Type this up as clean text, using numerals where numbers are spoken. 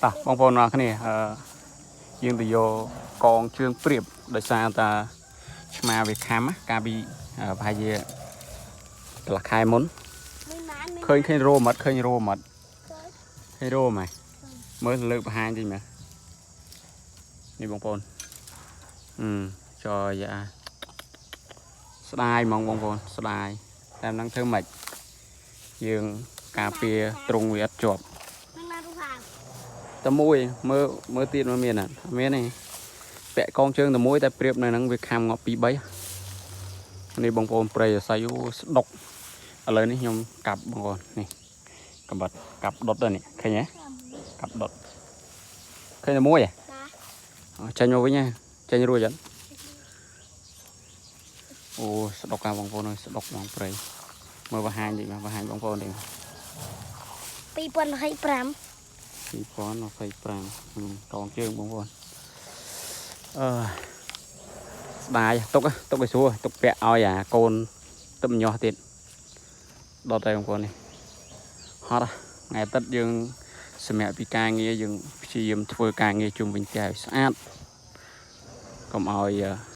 តោះបងប្អូនអរគ្នាអឺយើងទៅយកកងជើងព្រៀបដោយសារតាឆ្មាវាខាំណាកាលពីប្រហែលជាកន្លះខែមុន មានម៉ានមាន ឃើញឃើញរោមអត់ឃើញរោមអត់ឃើញរោមហ៎មើលលើកបង្ហាញតិចមើលនេះបងប្អូនអឺចយ៉ាស្ដាយហ្មងបងប្អូនស្ដាយតែមិនដឹងធ្វើម៉េចយើងការពារទ្រង់វាអត់ជាប់ មានម៉ានរូបហា តែមួយមើលមើលទៀតមកមានអត់មានទេពាក់កងជើងតែមួយតែប្រៀបនៅហ្នឹងវាខាំងាប់2 3នេះបងប្អូនព្រៃអាស័យអូស្ដុកឥឡូវនេះខ្ញុំកាប់បងប្អូននេះកំបិតកាប់ដុតទៅនេះឃើញទេកាប់ដុតឃើញតែមួយហ៎ បាទ អ่ะចេញមកវិញហ៎ចេញរួចអត់អូស្ដុកអាបងប្អូនអើយស្ដុកបងព្រៃមើលបង្ហាញតិចមកបង្ហាញបងប្អូនតិចមក 2025 2025កងជើងបងប្អូនអឺស្ដាយទុកទុកឲ្យស្រួលទុកពាក់ឲ្យអាកូនទឹកម្ញាស់ទៀតដុតហើយបងប្អូននេះហត់ថ្ងៃអាទិត្យយើងសម្រាប់ពីការងារយើងព្យាយាមធ្វើការងារជុំវិញផ្ទះឲ្យស្អាតកុំឲ្យ